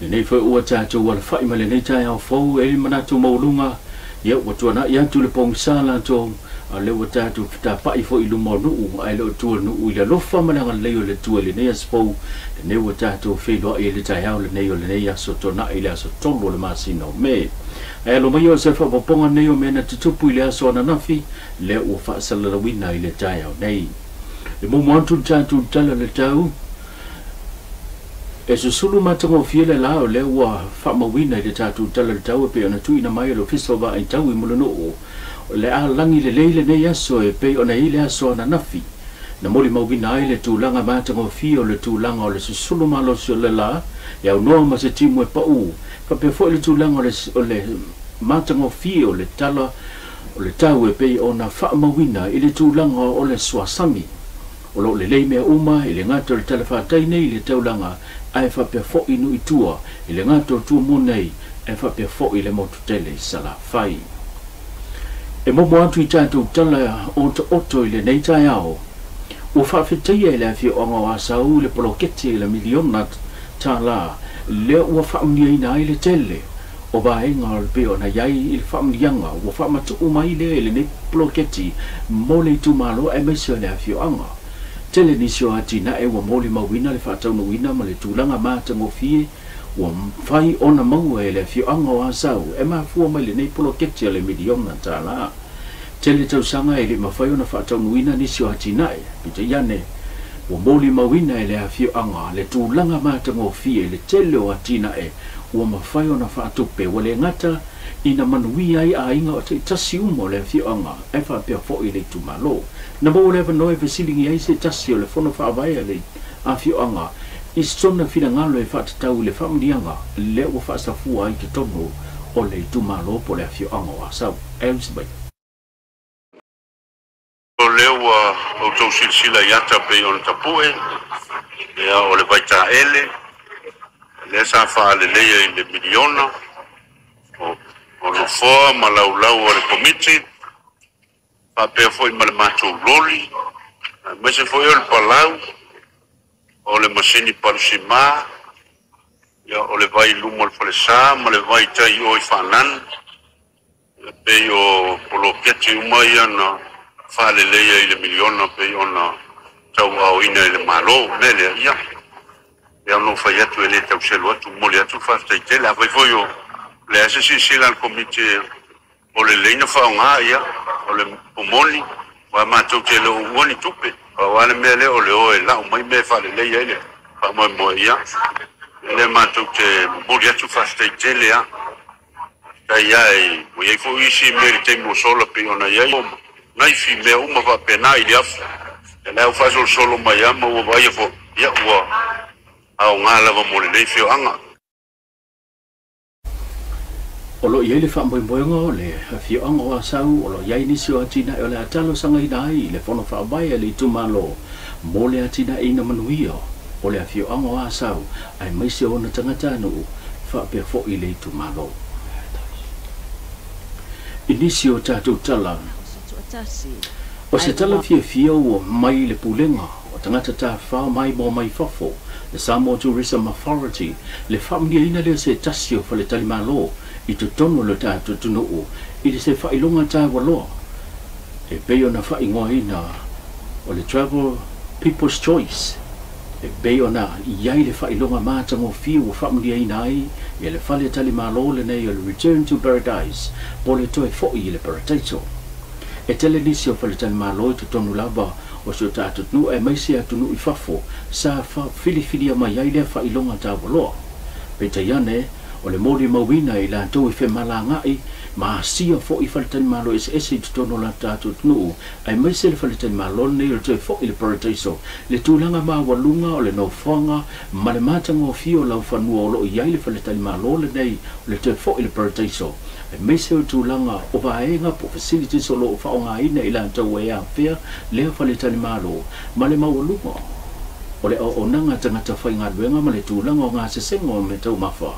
Lenei foi ua tatou alafa'i ma lenei taeao fou e manatu maualuga, ia ua tuana'i atu le pogisa latou, a o lea ua tatou fetapa'i foi i luma o nuu, ae le o tua nuu i le alofa ma le agalelei o le Atua i lenei aso fou, lenei ua tatou feiloai i le taeao lenei o lenei aso Tona'i, le aso 3 o le masina o Me. Ae alo maia o se faaopoopoga nei o mea na tutupu i le aso ananafi, lea ua faasalalauina i le taeao nei. E momo atu le tatou tala o le tau, e susulu matagofie le la o lea ua faamauina i le tatou tala o le tau e pei ona tuuina mai e le Ofisa o Vaai Tau i Mulinuu, o le a lagi lelei lenei aso e pei ona i le aso ananafi. Na molimauina ai le tulaga matagofie o le tulaga o le susulu malosi o le la, e aunoa ma se timu e pau, faapea foi le tulaga o le matagofie o le tala o le tau e pei ona faamauina i le tulaga o le suasami. O loo lelei mea uma i le gata o le talafatai nei i le taulaga, ae faapea foi nuu i tua, i le gata o Tumua nei, ae faapea foi le motu tele i Salafai. E momo atu i tatou tala otooto i lenei taeao, ua faafetaia e le afioaga o Asau le poloketi i le miliona tālā, lea ua faamuniaina ai le tele o vaega o le pei ona i ai i le faamuniaga ua faamatuu mai lea i lenei poloketi mo le itumalo aemaise o le afioaga. Tele nisi o atinae ua molimauina le faataunuuina ma le tulaga matagofie ua mafai ona maua e le afioaga o Asau e mafua mai lenei poloketi o le miliona tālā. Tele tausaga e le mafai ona faataunuuina nisi o atinae, peitai ane ua molimauina e le afioaga le tulaga matagofie i le tele o atinae ua mafai ona faatupe ua le gata ina manuia ai aiga o taitasi uma o le afioaga ae faapea foi le itumalo. Na maua le avanoa e fesiligia ai se tasi o le fono faavae a le afioaga i sona finagalo e faatatau i le faamuniaga lea ua faasafua ai totonu o le itumalo po o le afioaga o Asau. Ae usi mai. O lea ua outou silasila i ata pei ona tapue, ia o le vaitaele, lea sa faaleleia i le miliona, o nofoa ma laulau o le komiti, faapea foi ma le matou loli, aemaise foi o le palau, o le masini palusima, ia o le vai luma o le falesa ma le vai tai o i Faanan, pei o poloketi uma ia na faaleleia i le miliona pei ona tauaoina i le Malo. O le mea lea, ia, e ono fai atu e le tauselu atu, momoli atu le faafetai tele. Afai foi o le a se silasila a le komiti o lelei na faaaoga, ia, o le pomoni, aua matou te le o uua ni tupe. Pau lava le mea lea o le o e lau mai mea e faalelei ai le faamoemoe, ia, lea matou te momoli atu faafetai tele lava. Tai ai, ua i ai foi isi mea i le taimi ua sola pei ona i ai naifi mea uma faapena i le afu. Ia la ua faasolosolo mai lava ma ua vaaia foi, ia ua aoga lava mo lenei afioaga. O loo i ai le faamoemoega o le afioaga o Asau, o loo i ai nisi o atinae o le a talosagaina ai le fono faavae a le itumalo mo le atinaeina manuia o le afioaga o Asau aemaise o ona tagatanuu faapea foi le itumalo. I nisi o tatou tala, o se tala fiafia ua mai le pulega o tagata tafafao maimoa mai fafo, le Samoa Tourism Authority, le faamuniaina lea o se tasi o faletalimalo i totonu o le tatou atunuu i le se faailoga taualoa e pei ona faaigoaina o le Travel People's Choice, e pei ona i ai le faailoga matagofie ua faamuniaina ai ia le faletalimalo lenei o le Return to Paradise po le toe foi i le parataiso. E tele nisi o faletalimalo i totonu lava o si o tatou atunuu aemaise atunuu i fafo sa filifilia mai ai lea faailoga taualoa. Peitai ane o le molimauina i latou e femalagaai ma asia foi faletalimalo eseese i totonu o la tatou atunuu aemaise le faletalimalo lenei o le toe foi i le parataiso, le tulaga maualuga o le nofoaga ma le matagofie o laufanua o loo i ai le faletalimalo lenei o le toe foi i le parataiso, aemaise o tulaga o vaega po facilities o loo faaaogaina i latou e afea lea faletalimalo ma le maualuga o le auaunaga tagata faigaluega ma le tulaga o gasesega o meataumafa.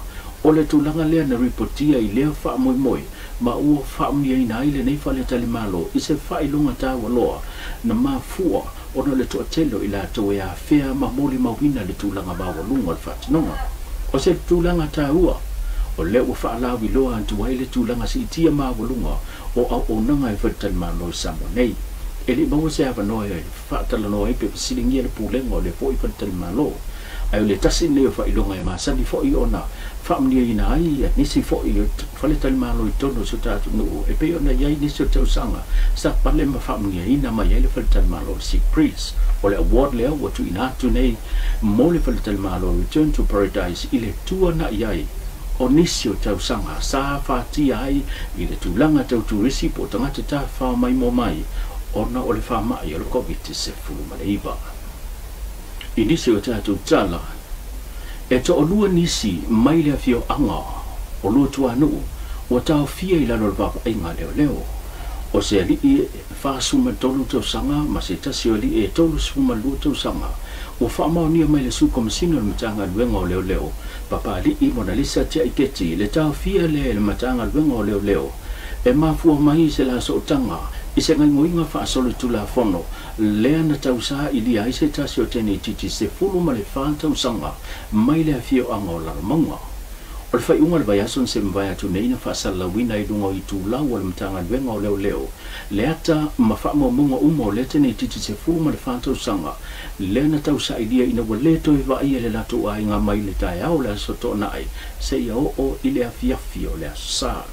O le tulaga lea na ripotia i lea faamoemoe ma ua faamuniaina ai lenei faletalimalo i se faailoga taualoa na mafua ona o le toatele o i latou e afea ma molimauina le tulaga maualuga o le faatinoga. O se tulaga taua o lea ua faalauiloa atu ai le tulaga siitia maualuga o auaunaga e faletalimalo i Samoa nei. E le i maua se avanoa e faatalanoa ai pe fesiligia le pulega o lea foi faletalimalo, ae o le tasi lenei o faailoga e masani foi ona faamanuiaina ai nisi foi o faletalimalo i totonu o si o tatou atunuu e pei ona i ai nisi o tausaga sa pale ma faamanuiaina mai ai le faletalimalo o le Sea Breeze. O le award lea ua tuuina atu nei mo le faletalimalo Return to Paradise i le tuanai ai o nisi o tausaga sa afatia ai i le tulaga tau turisi po o tagata tafafao maimoa mai ona o le faamai o le Koviti-19. I nisi o tatou tala, e toalua nisi mai le afioaga o Luatuanuu ua taofia i lalo o le vaavaaiga a leoleo. O se alii e 43 tausaga ma se tasi o alii e 32 tausaga ua faamaonia mai le Sui Komesina o le Matagaluega o Leoleo, Papali'i Monalisa Tiaiketi, le taofia lea e le Matagaluega o Leoleo e mafua mai i se la sootaga i se gaoioiga faasolitulafono lea na tausailia ai se tasi o teneititi 14 tausaga mai le afioaga o Lalomauga. O le faaiuga o le vaiaso na se mavae atu nei na faasalalauina i luga o itulau a le Matagaluega o Leoleo le ata ma faamaumauga uma o lea teneititi 14 tausaga lea na tausailia ina ua le toe vaaia le latou aiga mai le taeao o le Aso Toonai seia oo i le afiafi o le Aso Sa.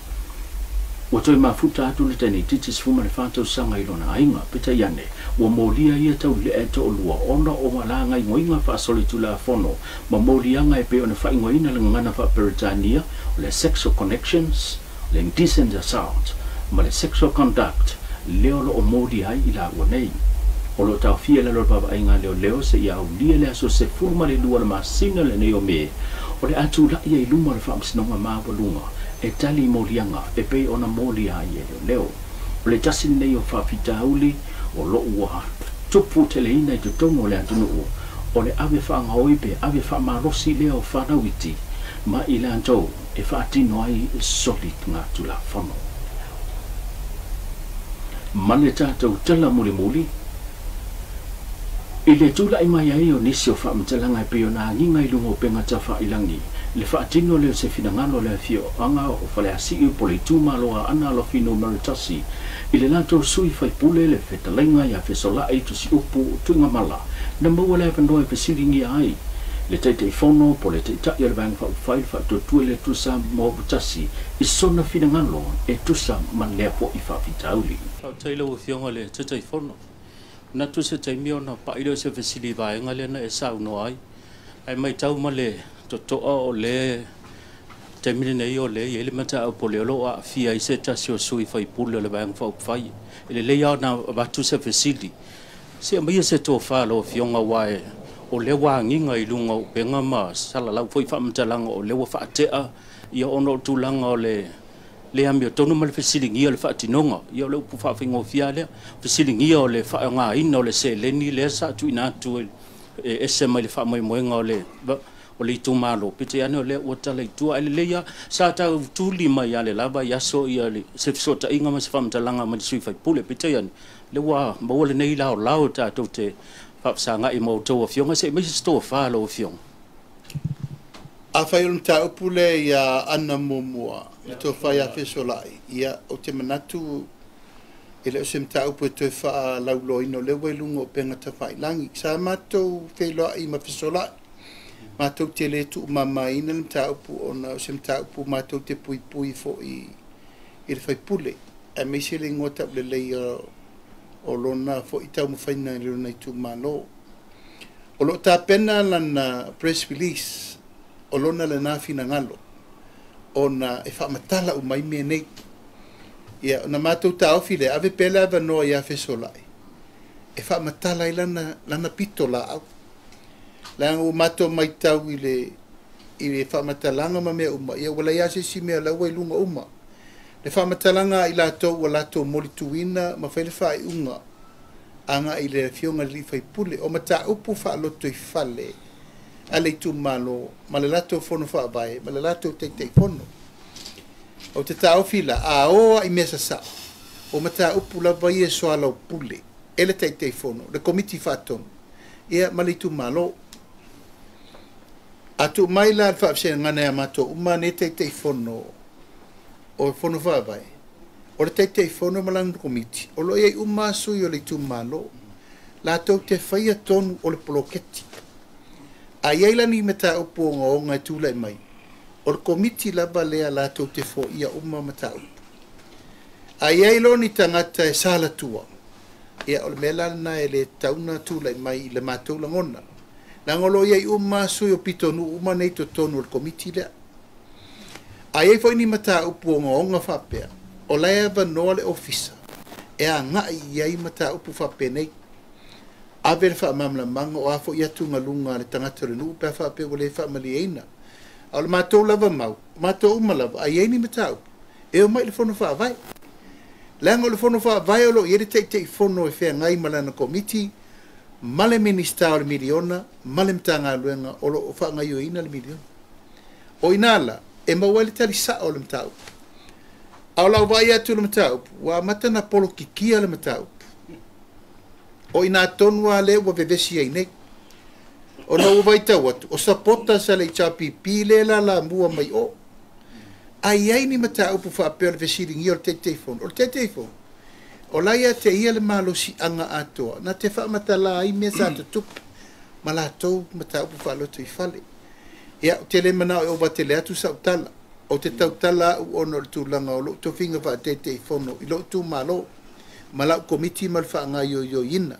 Ua toe mafuta atu le teneititi 14 tausaga i lona aiga, peitai ane, ua molia ia taulelea e toalua ona o la gaoioiga faasolitulafono ma moliaga e pei ona faaigoaina le gagana faa-Peretania o le sexual connections, le indecent assault ma le sexual conduct lea o lo o molia ai i laua nei. O lo o taofia i lalo o le vaavaaiga a leoleo seia aulia le aso 12 o le masina lenei o Me, o le a tulai ai i luma o le Faamasinoga Maualuga e tali i moliaga e pei ona molia ai e leoleo. O le tasi lenei o faafitauli o lo o ua tupu teleina i totonu o le atunuu, o le ave faagaoi pe ave faamalosi lea o fanau iti ma i latou e faatino ai soligatulafono. Ma le tatou tala mulimuli, i le tulai mai ai o nisi o faamatalaga e pei ona agiga i luga o upega tafailangi, le faatino lea o se finagalo o le afioaga o Faleasiu po o le itumalo Aana Alofi Numera 1 i le latou sui faipule le fetalaiga ia Fesola'i Tusiupu Tuigamala na maua le avanoa e fesiligia ai le Taitaifono po o le Taitai o le Vaega Faaupufai le Faatuatua i le Atua Samoa ua tasi i sona finagalo e tusa ma lea foi faafitauli. Faafetai i lau Afioga i le Taitaifono. Manatu se taimi ona pai lea o se fesili i vaega lea na e saunoa ai. Ae matau ma le totoa o le taimi lenei o lea e i ai le mataupu o lea o lo o aafia ai se tasi o sui faipule o le Vaega Faaupufai. E lelei lava ona avatu se fesili. Se aumaia se tofa a lau Afioga aua o lea ua agiga i luga o upega ma salalau foi faamatalaga o lea ua faatea ia ona o tulaga o le le amiotonu ma le fesiligia o le faatinoga. Ia o le upu faafaigofie lava lea, fesiligia o le faaaogaina o le seleni lea sa tuuina atu e ese mai le faamoemoega o le o le itumalo, peitai ane o lea ua tala i tua. Ae lelei lava, sa tau tuli mai lava le lava i aso ia se fesootaiga ma se faamatalaga mai le sui usufono, peitai ane, lea ua maua lenei laolao tatou te faafesagai ma outou afioga, se i aumai se tofa a lau afioga. Afai o le mataupu lea ia Ana muamua, le tofa ia Fesola'i, ia, ou te manatu e le o se mataupu e toe faalauiloaina o lea ua i luga o upega tafailagi. Sa matou feiloai ma Fesola'i, matou te le tuumamaina le mataupu ona o se mataupu matou te puipui foi i le faipule, aemaise le igoa taulelei o lona foi taumafaiga i lona itumalo. O lo o tapena lana press release o lona lena finagalo ona e faamatala uma ai mea nei. Ia, ona matou taofi lea, ave pea le avanoa ia Fesola'i e faamatala ai lana, lana pito laau. Leaga ua matou matau i le, i le faamatalaga ma mea uma, ia ua leai lava se isi mea o la ua i luga uma. Le faamatalaga a i latou ua latou molituina ma fai le faaiuga agai i le Afioga i le Alii Faipule, o mataupu faalotoifale a le itumalo ma le latou Fono Faavae ma le latou Taitaifono. Ou te taofi la, a o a i mea sasao, o mataupu lava ia e soalaupule e le Taitaifono, le Komiti Faatonu, ia ma le itumalo. A tuu mai la le faafesegana ia matou uma nei Taitaifono o Fono Faavae, o le Taitaifono ma lana Komiti, o lo o i ai uma sui o le itumalo, latou te faia tonu o le poloketi. A i ai la ni mataupu ogaoga e tulai mai, o le Komiti lava lea latou te foia uma mataupu. A i ai loa ni tagata e salatua, ia o le mea la lena e le tatau ona tulai mai i le matou lagona. Leaga o lo o i ai uma sui o pitonuu uma nei i totonu o le Komiti lea. A i ai foi ni mataupu ogaoga faapea, o la e avanoa le ofisa e agai i ai mataupu faapenei. Ave le faamalamalamaga o a foi atugaluga a le tagata o le nuu pe a faapea ua le faamalieina. A o le matou lava mau, matou uma lava, a i ai ni mataupu, e omai i le Fono Faavae. Leaga o le Fono Faavae o lo o i ai le Taitaifono e feagai ma lana Komiti, ma le Minisita o le miliona, ma le Matagaluega o lo o faagaoioiina le miliona. O i ina la, e maua ai le tali sao o le mataupu. A o lau vaai atu i le mataupu, ua amata ona polokikia le mataupu. O i ina tonu lava lea ua vevesi ai nei. Ona ua vaitau atu, o supporters a le HRPP lea e lalamua mai o. A i ai ni mataupu faapea o le fesiligia o le Taitaifono, o le Taitaifono, o la ia te ia le malosiaga atoa, na te faamatala ai mea sa tutupu ma latou mataupu faalotoifale. Ia, ou te le manao e ova tele atu sau tala. Ou te tautala au ona o le tulaga o lou tofiga faataitaifono i lou itumalo ma lau Komiti ma le faagaoioiina.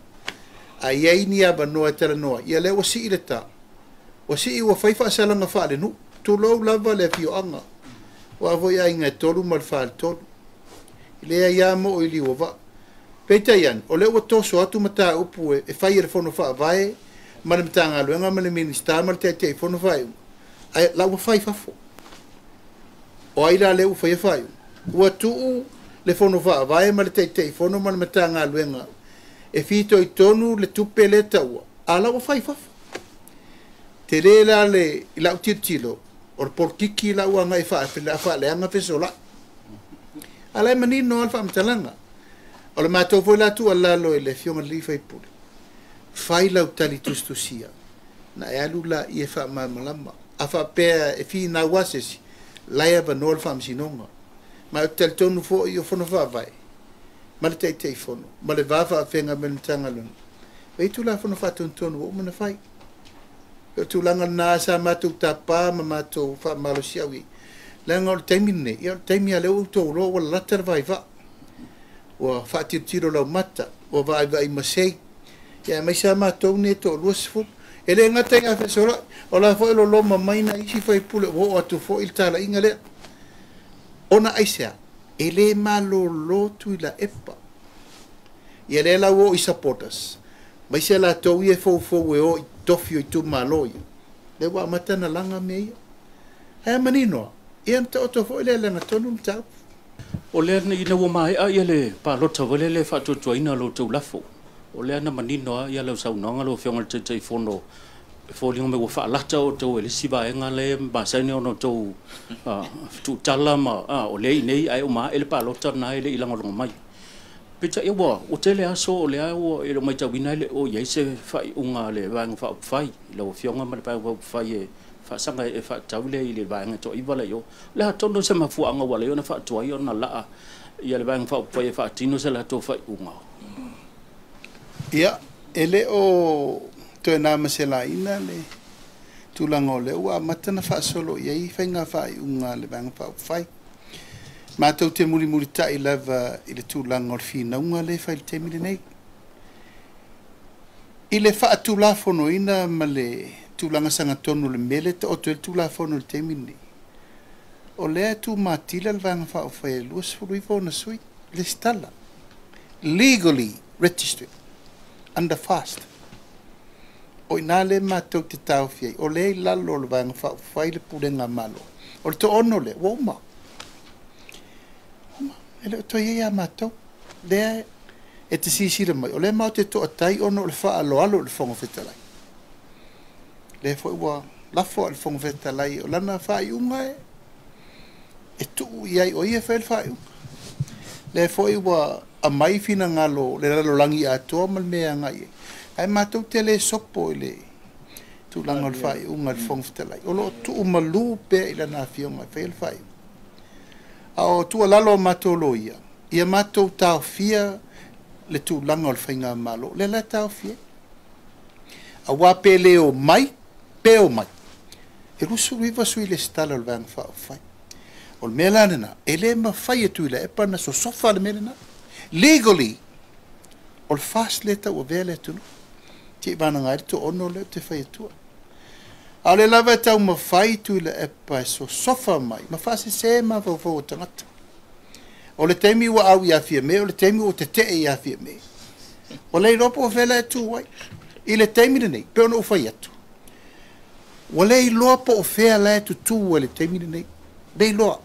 A i ai ni avanoa e talanoa ai, ia lea ua sii le ta, ua sii ua fai faasalaga faalenuu, tulou lava le afioaga, aua foi aiga e 3 ma le faletolu. E leai lava moo i liuavaa. Peitai ane, o lea ua toso atu mataupu e fai e le Fono Faavae ma le Matagaluega ma le Minisita ma le Taitaifono faaiuga, ae la ua fai i fafo. O ai la lea ua faia faaiuga? Ua tuu le Fono Faavae ma le Taitaifono ma le Matagaluega e fitoitonu le tupe lea taua, a la ua fai i fafo. Tele la le i lau tilotilo, o le polokiki la ua agai faaleaga fesolai. A la e manino lava le faamatalaga. O le matou foi la tuualalo i le Afioga i le sui usufono, fai lau tali tusitusia, na e alu laia e faamalamalama. A faapea e finau lava se isi, la e avanoa le Faamasinoga. Ma ou te talitonu foi o Fono Faavae ma le Taitaifono ma le va faafeagai ma le Matagaluega, e i ai Tulafono Faatonutonu ua uma ona fai. O le tulaga lena sa matou tapa ma matou faamalosiau i ai. Leaga o le taimi lenei, ia o le taimi lava lea ua outou iloa ua lalata le vaivaa. Ua faatilotilo laumata, ua vaaivaai masei, ia aemaise lava matou nei e toa-20. E le gata ia Fesolai, o la foi e loloma mai nai isi faipule ua oo atu foi le talaiga lea. Ona aisea, e le malolo Tuilaepa. Ia lea la ua oo i supporters, aemaise latou ia e foufou e o i tofi o itumalo ia, lea ua amata ona laga mea ia. Ae a manino lava, ia ona taoto foi lea i le lagatonu le mataupu. O lea ina ua maea ia le palota foi lea e faatuatuaina lo outou lafo, o lea na manino lava ia lau saunoaga lau Afioga i le Taitaifono, e foliga mai ua faalata outou e le isi vaega lea e masani ona outou tuutala ma o lea i inei ae uma ae le palota lena e le i lagolago mai. Peitai ua tele aso o lea ua e le o matauina e le o i ai se faaiuga a le Vaega Faaupufai, lau Afioga ma le Vaega Faaupufai e faasaga e faatatau lea i le vaega toaiva la i o. Le atonu se mafuaaga ua ala ai ona faatuai ona laa ia le Vaega Faaupufai e faatino se latou faaiuga. Ia, e le o toe na ma se laina le tulaga o lea ua amata ona faasolo i ai faiga faaiuga a le Vaega Faaupufai. Matou te mulimulitai lava i le tulaga o le finauga lea e fai i le taimi lenei. I le faatulafonoina ma le tulaga sagatonu o le mea lea e taoto ai le Tulafono i le taimi lenei, o lea e tumatila le Vaega Faaupufai e 29 ona sui, lesitala, legally registered under FAST. O i ina lea matou te taofi ai, o lea i lalo o le Vaega Faaupufai le pulega a Malo. O le toaono lea, ua uma. Uma. E le o toe i ai ia matou. Lea e te silasila mai, o lea matou te toatai ona o le faaaloalo i le Fofoga Fetalai. Lea foi ua lafo a le Fofoga Fetalai o lana faaiuga e tuu i ai o ia e fai le faaiuga. Lea foi ua aumai finagalo o le lalolagi atoa ma le mea e agai i ai. Ae matou te le sopo i le Tulaga o le faaiuga a le Fofoga Fetalai, o lo o tuumalu pea i lana afioga e faia le faaiuga. A o tuualalo a matou loia, ia matou taofia le tulaga o le faigamalo, lea la e taofia ai. Aua pe le o mai, pe o mai, e 29 sui lesitala o le Vaega Faaupufai. O le mea la lena, e le mafai e Tuilaepa ona sosofa le mea lena. Legally, o le FAST lea e tauavea le atunuu. Seivagana ai le toaono lea ou te fai atua. A o lea lava e taumafai Tuilaepa e sosofa mai ma faasese mafaufau o tagata. O le taimi ua au ia Fiame, o le taimi ua tetee ia Fiame. Ua le iloa po o fea la e tu ai. I le taimi lenei, pe ona ou fai atu, ua le iloa po o fea la e tutu ai le taimi lenei. Le iloa.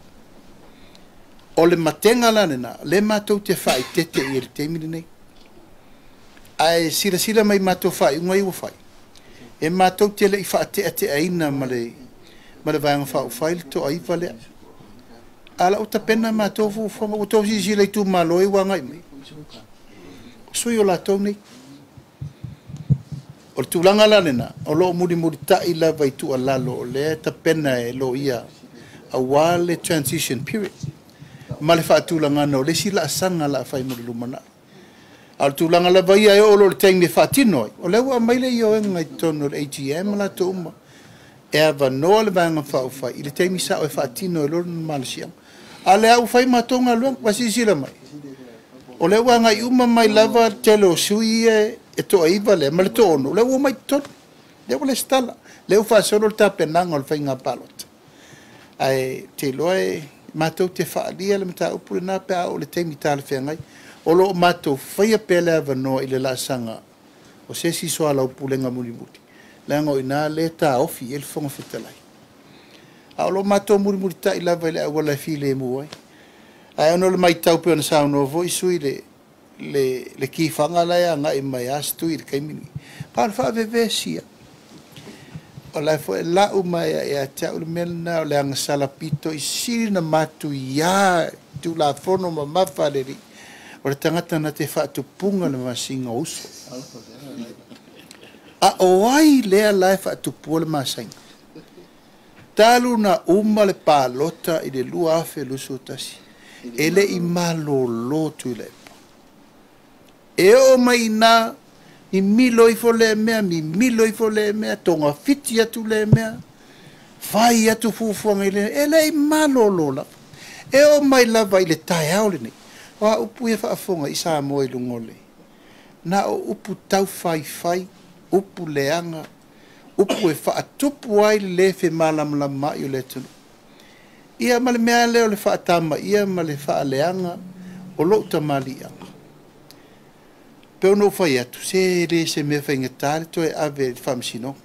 O le matega la lena, le matou te faaeteete i le taimi lenei. Ae silasila mai matou faaiuga ia ua fai, e matou te le i faateateaina ma le Vaega Faaupufai le toaiva lea. A la ua tapena matou fuafuaga, ua outou silasila i itumalo ia ua agai mai. O sui o latou nei. O le tulaga la lena, o lo o mulimulitai lava i tuualalo o lea e tapena e loia aua le transition period ma le faatulagana o le isi laasaga la fai mo le lumanai. A o le tulaga lava ia e oo loa i le taimi e faatino ai, o lea ua aumai le ioega i totonu o le AGM ma latou uma, e avanoa le Vaega Faaupufai i le taimi sao e faatino ai loa le malosiaga. A o lea ua fai matou galuega, ua silasila mai. O lea ua agai uma mai lava le tele o sui ia e toaiva lea ma le toaono, o lea ua omai i totonu, lea ua lesitala, lea ua faasolo le tapenaga o le faiga palota. Ae te iloa e matou te faaalia le mataupu lena pe a oo i le taimi talafeagai. O lo o matou faia pea le avanoa i le laasaga o se isi soalaupulega mulimuli, leaga o i ina lea e taofi ai le Fofoga Fetalai. A o lo o matou mulimulitai lava i le auala e filemu ai. Ae ona o le matau pei ona saunoa foi sui le kifaga la e agai mai a Stui i le taimi lenei. Pa o le faavevesia. O la foi lau mai ia te au le mea lena o le agasala pito i sili na matuia Tulafono mamafa a le Alii. O le tagata na te faatupuga le masiga o uso. A o ai lea la e faatupua le masaiga. Talu na uma le palota i le 2021. E le i malolo Tuilaepa. E oo mai ina mimilo ifo le mea, mimilo ifo le mea, toga fiti atu le mea, fai atu fuafuaga i le, e le i malolo lava. E oo mai lava i le taeao lenei. O a upu ia faafofoga i Samoa i luga o le. Na o upu taufaifai, upu leaga, upu e faatupu ai le le femalamalamaai o le atunuu. Ia ma le mea lea o le faatamaia ma le faaleaga o lou tamaliiaga. Pe ona ou fai atu, se le se mea faigata le toe ave i le faamasinoga.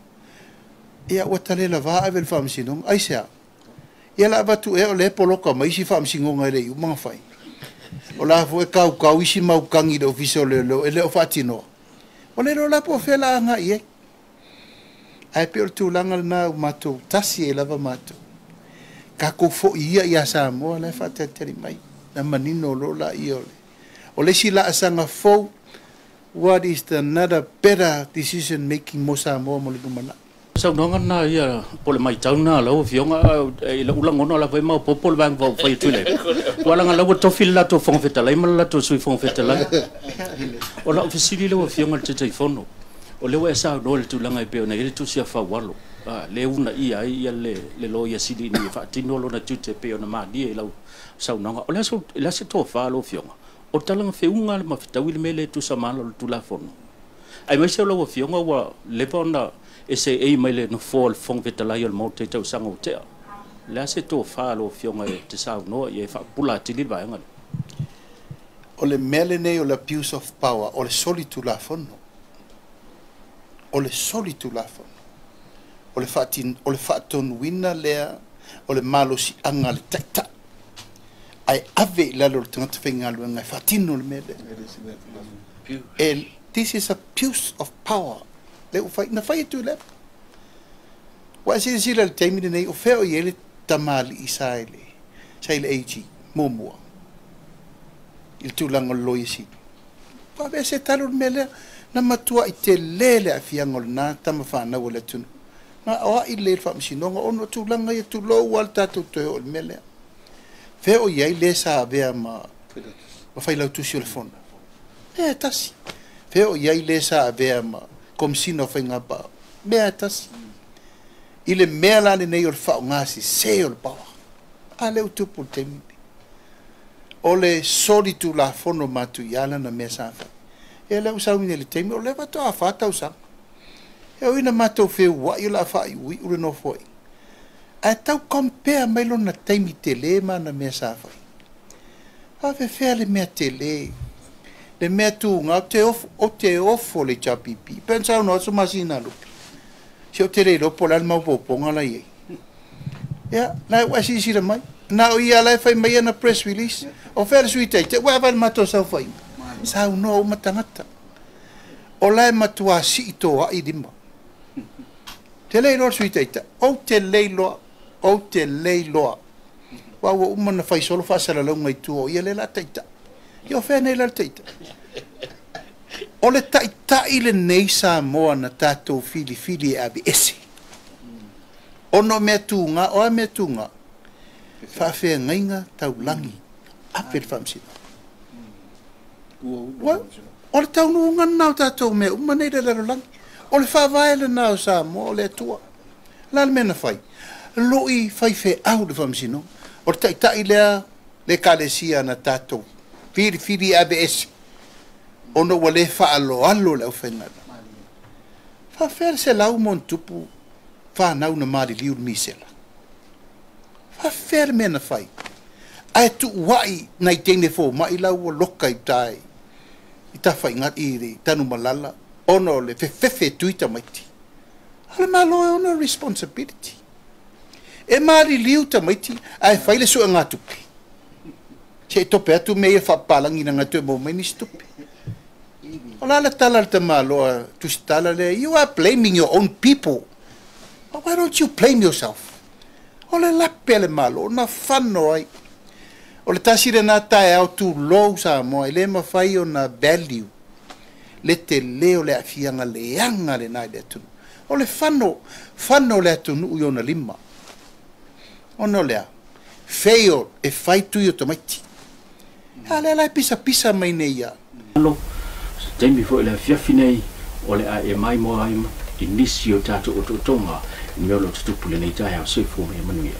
Ia ua talela ave i le faamasinoga, aisea? Ia la avatu ea o lea poloka mai isi faamasinoga e le i uma ona fai. O la foi e kaukau isi maukagi i le ofisa o leoleo e le o faatinoa. O le iloa la po o fea la agai i ai. Ae pei o le tulaga lena ua matou tasi ai lava matou. Tatou foi ia ia Samoa la e faatalitali mai. Na manino loa laia o le. O le isi laasaga fou, what is the another better decision making mo Samoa mo le lumanai. Saunoaga na ia po le matau na lau afioga i lau lagona lava e maopoopo le Vaega Faaupufai a Tuilaepa. Ua laga lau ua tofi le latou Fofoga Fetalai ma le latou Sui Fofoga Fetalai. O lau fesili lau afioga i le Taitaifono, o lea ua e saunoa i le tulaga e pei ona i ai le tusi a Faualo, le uunaia ai ia le loia sili ina ia faatino lona tiute e pei ona malie i lau saunoaga. O le a se tofa lau afioga? O le talaga feuga le mafetaui le mea lea e tusa ma ala o le Tulafono. Aemaise o lau afioga ua leva ona e seei mai le nofoa o le Fofoga Fetalai o le Maota i tausaga ua tea. Le a se tofa lau afioga e te saunoa ia e faapupula atili le vaega lea? O le mea lenei o le abuse of power, o le soli Tulafono. O le soli Tulafono. O le faatonuina lea o le malosiaga a le taitai. Ae ave i lalo o le tagata faigaluega e faatino le mea lea. This is abuse of power. Le ua fai, na fai e Tuilaepa. Ua e silasila i le taimi lenei, o fea o i ai le tamalii sa i le AG, muamua, i le tulaga o le loia sili. Ua avea se talu le mea lea, na matuai tele le aafiaga o lena tama fanau o le atunuu. Na o ai le faamasinoga ona o tulaga ia tulou lava le tatou toe oo i le mea lea. Fea o i ai le sa avea ma failautusi o le Fono? Mea e tasi. Fea o i ai le sa avea ma Komesina o Faiga Palota? Mea e tasi. I le mea la lenei o le faaaoga sese o le power. A lea ua tupu i le taimi lenei. O le soli tulafono matuia lana mea sa fai. Ia lea ua sau nei i le taimi, o lea faatoa 4 tausaga. E ui ina matou feuai o le a faaiuiu le nofoaiga, ae tau compare mai lona taimi tele ma ana mea sa fai. Faafefea le mea tele, le mea tuga, ou te ofo le HRPP. Pe na saunoa atu masina lupe. Si ou te le iloa po o le a le maopoopoga la e i ai. Ia, na ua e silasila mai. Na o ia la e fai mai ana press release. O fea le Sui Taitai, ua ava i le matou saofaiga. Saunoa uma tagata. O la e matua sii toai lima. Te le iloa le Sui Taitai. Ou te le iloa. Ou te le iloa. Ua uma na fai solo faasalalauga i tua o ia le la taitai. Ia o fea nei la le taitai? O le taitai lenei Samoa na tatou filifili e aveese. Ona o mea tuga, o a mea tuga? Faafeagaiga taulagi, ave le faamasinoga. O le taunuuga lena o tatou mea uma nei i le lalolagi. O le faavae lena o Samoa, o le Atua. O le a le mea na fai? Lui faifeau le faamasinoga. O le taitai lea le ekalesia na tatou filifili e aveese ona ua le faaaloalo le aufaigaluega. Faafefea le 100+ fanau na maliliu le misela. Faafefea le mea na fai? Ae tuuai nai teine fomai la ua loka i uta i tafaiga i le Tanumalala ona o le fefefe tui tamaiti. A le Malo e ona responsibility. E maliliu tamaiti ae fai le suegatupe. Se i tope atu mea ia faapapalagi na toe maua mai nisi tupe. O la le tala le tamaloa tusitala lea, you are blaming your own people. But why don't you blame yourself? O le lape a le Malo, na fano ai. O le tasi lena taeao tulou Samoa, e le mafai ona value le tele o le aafiaga leaga lena i le atunuu. O le fano, fano le atunuu i ona lima. Ona o lea, fail e fai tui o tamaiti. A lea la e pisapisa mai nei ia. Alo, se taimi foi le afiafi nei, o le a e mai moa ai i nisi o tatou otootoga i mea o lo o tutupu lenei taeao. Soifua ma ia manuia.